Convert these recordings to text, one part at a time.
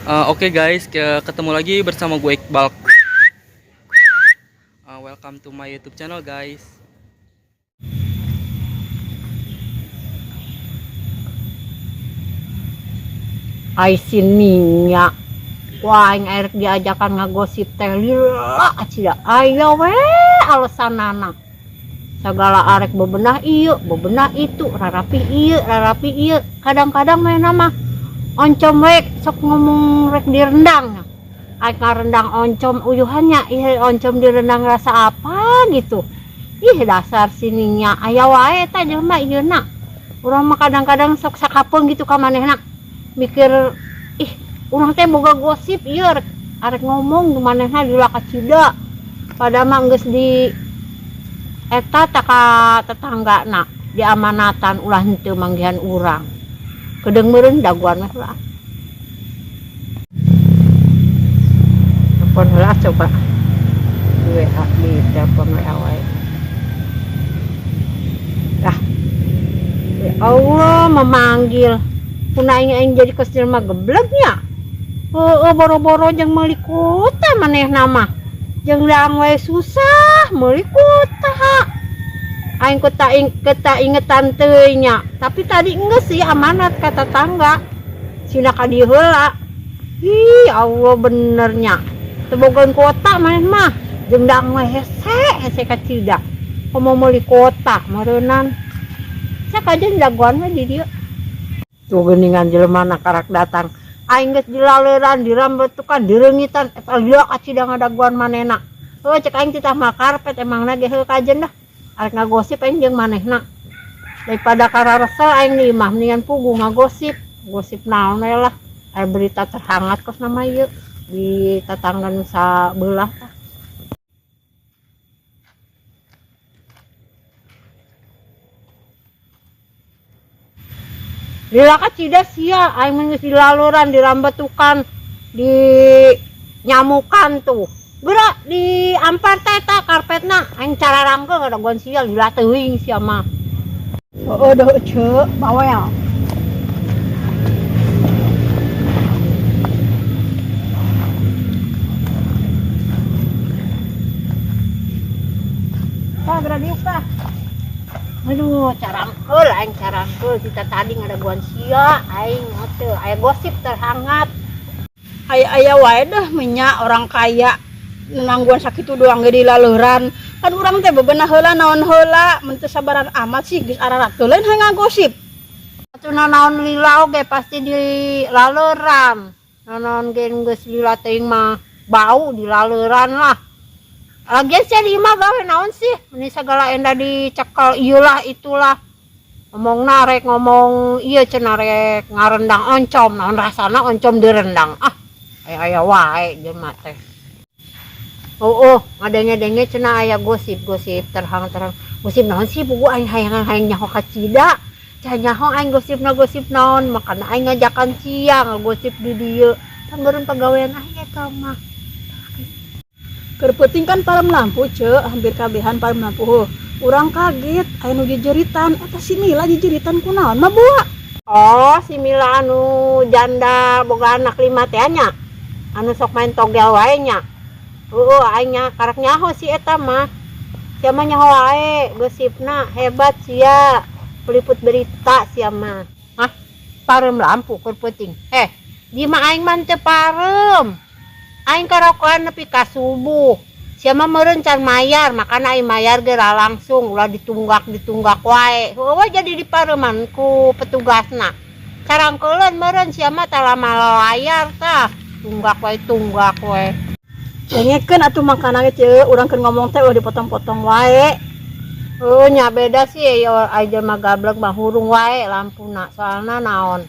Oke guys, ketemu lagi bersama gue Iqbal. Welcome to my YouTube channel, guys. Ai si Nia. Wah, aing arek diajakan ngagosip teh lila cida aya we alasanana. Segala arek bebenah ieu, bebenah itu, rarapi ieu, rarapi ieu. Kadang-kadang manehna mah oncom we sok ngomong rek direndang. Aing ngarendang oncom uyuhannya, ih oncom direndang rasa apa gitu. Ih dasar si Nia aya wae eta jelema ieu na. Urang mah kadang-kadang sok sakapeung gitu ka manehna. Mikir ih urang teh boga gosip ieu arek ngomong manehna lila kacida. Padahal mah geus di eta ta ka tetanggana diamanatan ulah henteu manggihan urang. Kedeung meureun daguan mah heula. Telepon heula coba. Di WA, di telepon WA wae. Lah. Ya Allah memanggil. Kuna aing aing jadi kos jelema geblegnya. Heeh, boro-boro jeung meuli kuota manehna mah. Jeung daang wae susah meuli kuota. Aing keta ingetan teuing nya. Tapi tadi enggeus sih amanat ka tetangga. Sina ka dieu heula. Ih, Allah benernya. Teu bogaeun kuota maneh mah. Jeung daang wae hese, hese kacida. Komo meuli kuota meureunnan. Sakajen jagoan we di dieu. Tuh geuningan jelema na karak datang. Aing geus dilaleuran, dirambetukan, direungitan, eta lila kacida ngadaguan manehna. Heuh cek aing titah mah karpet emangna ge heuh kajen dah. Arek ngagosip aing jeung manehna. Daripada kararesel aing di imah mendingan puguh ngagosip. Gosip naon we lah. Aya berita terhangat kos nama ieu di tetangga nu sabelah tah. Lila kacida sia aing mah geus dilaluran, dirambetukan, dinyamukan tuh. Geura diampar teh eta karpetna, aing cararangkeun ngadaguan sia lila teuing sia mah. Heeh deuh ceu, bawel. Tah geura diuk tah. Aduh, carangkeul aing carangkeul kita tadi ngadaguan sia aing teu aya gosip terhangat. Aya-aya wae dah minyak orang kaya nangguan sakitu doang ge dilaleuran. Kan urang teh bebenah heula naon heula, mun teu sabaran amat sih geus araratu lain hayang ngagosip. Atuh nanaon lila oge pasti dilaleuran. Nanaon ge geus lila teuing mah bau dilaleuran lah. Lagian sia di imah gawe naon sih? Meni sagala enda dicekel ieulah itulah. Ngomong narek ngomong ieu cenah rek ngarendang oncom, naon rasana oncom direndang. Ah, aya-aya wae jelema teh. Oh, oh, ngadenge-denge cenah aya gosip-gosip terhang-terhang. Gosip naon sih puguh aing hayangan hayang nyaho kacida. Cah nyaho aing gosipna gosip naon, makana aing ngajakan sia ngagosip di dieu. Pan beureun pagawean aing eta mah. Keur peuting kan parem lampu ceu, hampir kabehan parem lampu heuh. Urang kaget aya nu jejeritan, eta si Mila jejeritan kunaon mah boa. Oh, si Mila anu janda boga anak 5 teh nya. Anu sok main togel wae nya. Heueuh aing nya karak nyaho si eta mah. Sia mah nyaho wae gosipna hebat sia. Peliput berita sia mah. Hah? Parem lampu keur peuting. Di mah aing mah teu parem. Aing karokoan nepi ka subuh. Sia mah meureun can mayar, makana aing mayar ge langsung ulah ditunggak-ditunggak wae. Heueuh jadi dipareuman ku petugasna. Carangkeuleun meureun sia mah tah lama layar tah. Tunggak wae tunggak wae. Dengekeun atuh makana ge ceu, urang keur ngomong teh ulah dipotong-potong wae. Heuh nya beda sih ya aing mah gablek mah hurung wae lampuna soalna naon.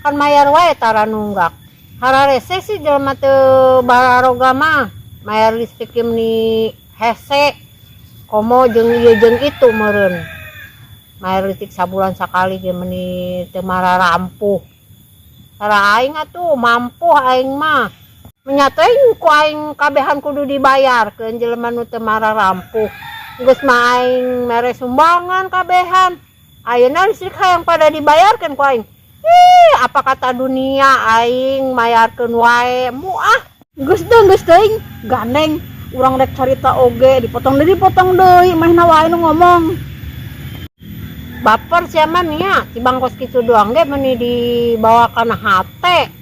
Kan mayar wae tara nunggak. Hararese sih jelema teu bararoga mah mayar listrik ge meni hese komo jeung ieu jeung itu meureun. Mayar listrik sabulan sakali ge meni teu mararampuh. Tara aing atuh mampu aing mah. Menyataing ku aing kabehan kudu dibayarkeun jelema nu teu mararampuh. Geus mah aing mere sumbangan kabehan. Ayeuna listrik hayang pada dibayarkeun ku aing. Ih, apa kata dunia, aing mayarkeun wae muah. Geus deh, geus teuing, gandeng. Urang rek carita oge dipotong deui, dipotong deui, manehna wae nu ngomong. Baper siapa nya, tibang kos kitu doang ge meni dibawa kana hate.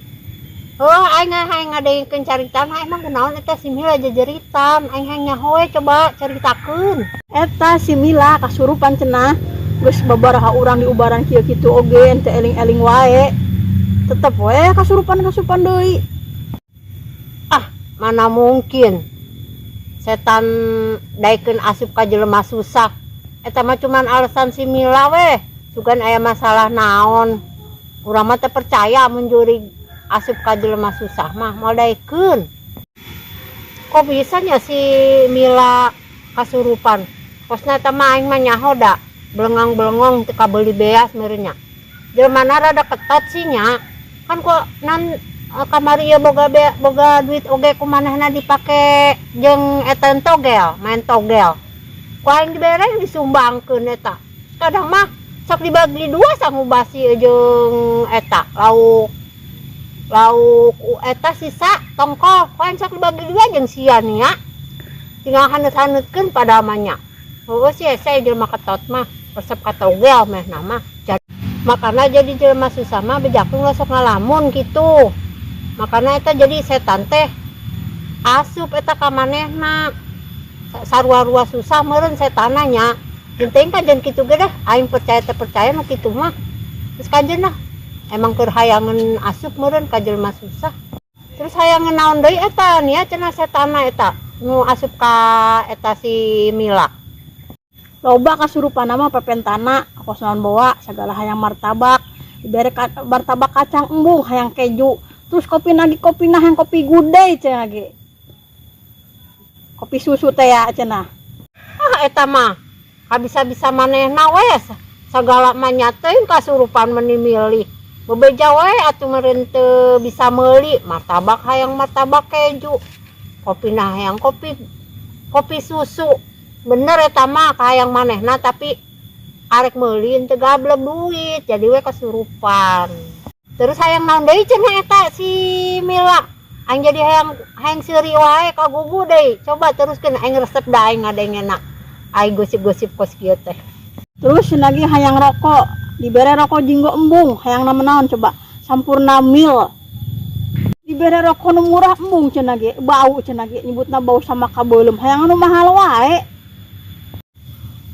Oh, aing hayang ngadengkeun caritana, emang kunaon eta si Mila jejeritan? Aing hayang nyaho we, coba caritakeun. Eta si Mila kasurupan cenah. Geus babaraha urang diubaran kieu kitu oge ente eling-eling wae. Tetep we kasurupan-kasurupan deui. Ah, mana mungkin setan daekeun asup ka jelema susah. Eta mah cuman alasan si Mila weh. Sugan aya masalah naon. Urang mah teu percaya mun jurig asup ka jelema susah mah moal daekeun. Kok bisa nya si Mila kasurupan? Kosna eta mah aing mah nyaho da belengang-belengong teu kabeuli beas meureun nya. Jelema na rada ketot sih nya. Kan kok nan kamari ieu boga boga duit oge ku manehna dipake jeung eta togel, main togel. Ku aing dibere, disumbangkeun eta. Kadang mah sok dibagi dua sangu basi jeung eta lauk lauk eta sisa tongkol, ku aing sok dibagi dua jeung sia nya. Tinggal haneut-haneutkeun pada mah. Heueuh sih, hese jelema ketot mah, resep ka togel meh mah. Makana jadi jelema susah mah bejakeun ulah sok ngalamun gitu. Makana eta jadi setan teh asup eta ka manehna. Sarua-rua susah meureun setanna nya. Jeung teuing kajen kitu ge deh, aing percaya teh percaya nu kitu mah. Terus kajen lah, emang keur hayangeun asup meureun ka jelema susah. Terus hayangeun naon deui eta nya cenah setanna eta nu asup ka eta si Mila? Loba kasurupan mah, pepentana kos naon bawa segala, hayang martabak, dibere martabak kacang embung, hayang keju. Terus kopi lagi, kopi nah, hayang kopi Good Day cenah ge, kopi susu teh ya cenah. Ah, eta mah kabisa-bisa manehna we sagala mah nya teuing kasurupan, meni milih. Bebeja we atuh meureun teu bisa meuli martabak, hayang martabak keju, kopi nah hayang kopi kopi susu. Bener eta mah kahayang manehna, tapi arek meuli teu gablek duit, jadi we kasurupan. Terus hayang naon deui cenah eta si Mila? Aing jadi hayang hayang seuri wae ka gugu deui. Coba teruskeun, aing resep da aing ngadengena aing gosip-gosip kos kieu teh. Terus lagi hayang rokok, dibere rokok Jinggo embung, hayang nama naon coba, Sampurna Mil. Dibere rokok nu murah embung cenah ge, bau cenah ge, nyebutna bau sama kabeuleum, hayang anu mahal wae.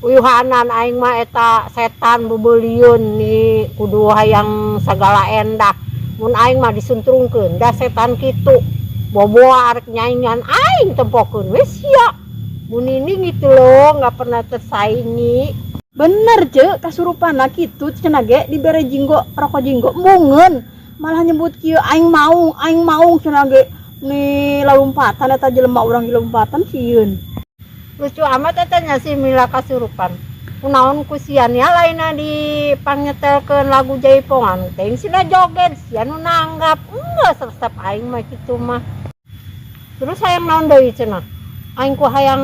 Uyuhanan aing mah eta setan bebeliun nih kudu hayang sagala endah. Mun aing mah disuntrungkeun da setan kitu. Boboa arek nyaingan aing, tempokeun we sia. Bu Nini gitu loh, nggak pernah tersaingi. Bener ce, kasurupan kitu cenah ge, dibere Jinggo, rokok Jinggo embungeun, malah nyebut kieu, "Aing maung, aing maung," cenah ge. Nih lalumpatan eta jelema, urang lompatan sieun. Lucu amat eta nya si Mila kasurupan. Kunaon ku sia nya lainna dipangnyetelkeun lagu jaipongan teuing sina joget, sia nu nanggap. Enggak resep aing mah kitu mah. Terus hayang naon deui cenah? Aing ku hayang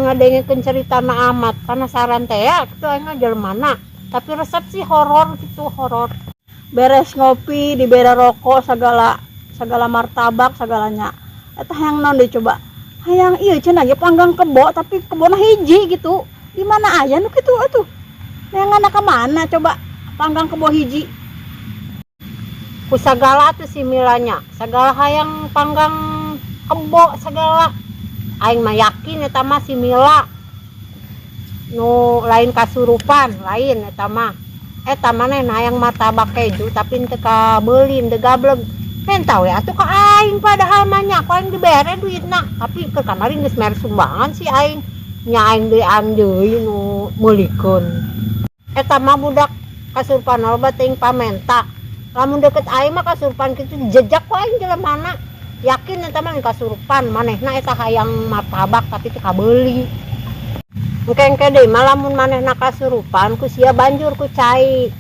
ngadengekeun ceritana amat, penasaran teh ya kitu aing mah jelemana. Tapi resep sih horor gitu, horor. Beres ngopi, dibere rokok segala, segala martabak segalanya. Eta hayang naon deui coba? Hayang ieu cenah ge, panggang kebo, tapi kebona hiji gitu. Di mana aya nu kitu atuh? Neanganna ka mana coba panggang kebo hiji? Ku sagala tuh si Milanya, sagala hayang panggang kebo segala. Aing mah yakin eta mah si Mila nu lain kasurupan, lain eta mah. Eta maneh hayang martabak keju tapi teu kabeuli, teu gablek. Menta we atuh ka aing, padahal mah nya ku aing dibere duitna, tapi ke kamari geus mere sumbangan sih aing nya, aing deui deui nu meulikeun. Eta mah budak kasurupan loba teuing pamenta. Lamun deket aing mah kasurupan kitu jejak ku aing jelemana. Yakin eta mah kasurupan manehna eta, hayang martabak tapi teu kabeuli. Engke-engke deui mah lamun manehna kasurupan ku sia banjur ku cai,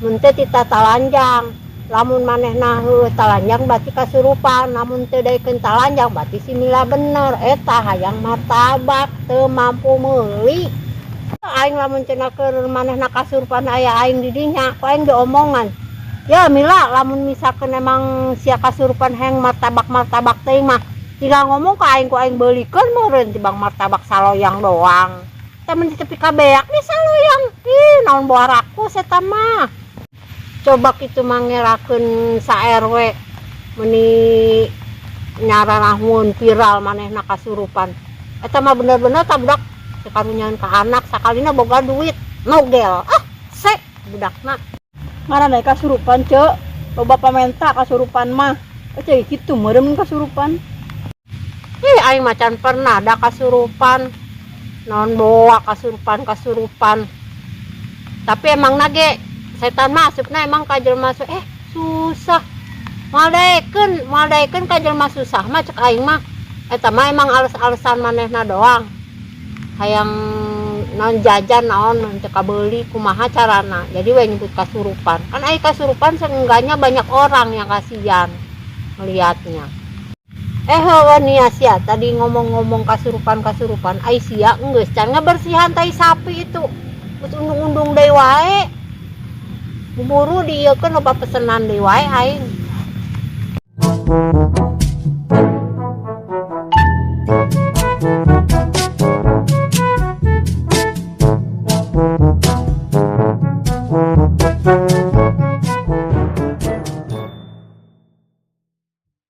mun teu tita talanjang. Lamun manehna heueuh talanjang berarti kasurupan, lamun teu daekeun talanjang berarti si Mila bener eta hayang martabak teu mampu meuli. Aing lamun cenah keur manehna kasurupan aya aing di dinya, ku aing diomongan. Ya Mila, lamun misalkan emang sia kasurupan hayang martabak-martabak teh mah tinggal ngomong ke aing, ku aing beulikeun meureun tibang martabak saloyang doang. Temen di tepi kabeak nih saloyang. Ih, naon boaraku eta mah. Coba kitu mangerakeun sa RW meni nyararahun viral manehna kasurupan. Eta mah bener-bener tah budak sakarunyaeun ka anak sakalina boga duit nogel. Ah, sek budakna. Ngaran kasurupan, Cek. Loba pamenta kasurupan mah. Eh, cek kitu meureun kasurupan. Ih, aing mah can pernah da kasurupan. Naon boa kasurupan kasurupan. Tapi emang nage setan masukna emang ka jelema susah. Moal daekeun ka jelema susah mah cek aing mah. Eta mah emang ales-alesan manehna doang. Hayang naon jajan naon teu kabeuli kumaha carana. Jadi we nyebut kasurupan. Kan ai kasurupan seenggaknya banyak orang yang kasihan ngelihatnya. Eh, heueuh nih sia tadi ngomong-ngomong kasurupan-kasurupan, ai sia geus can ngabersihan tai sapi itu. Geus undung-undung deui wae. Buru diieukeun, loba pesenan deui wae aing.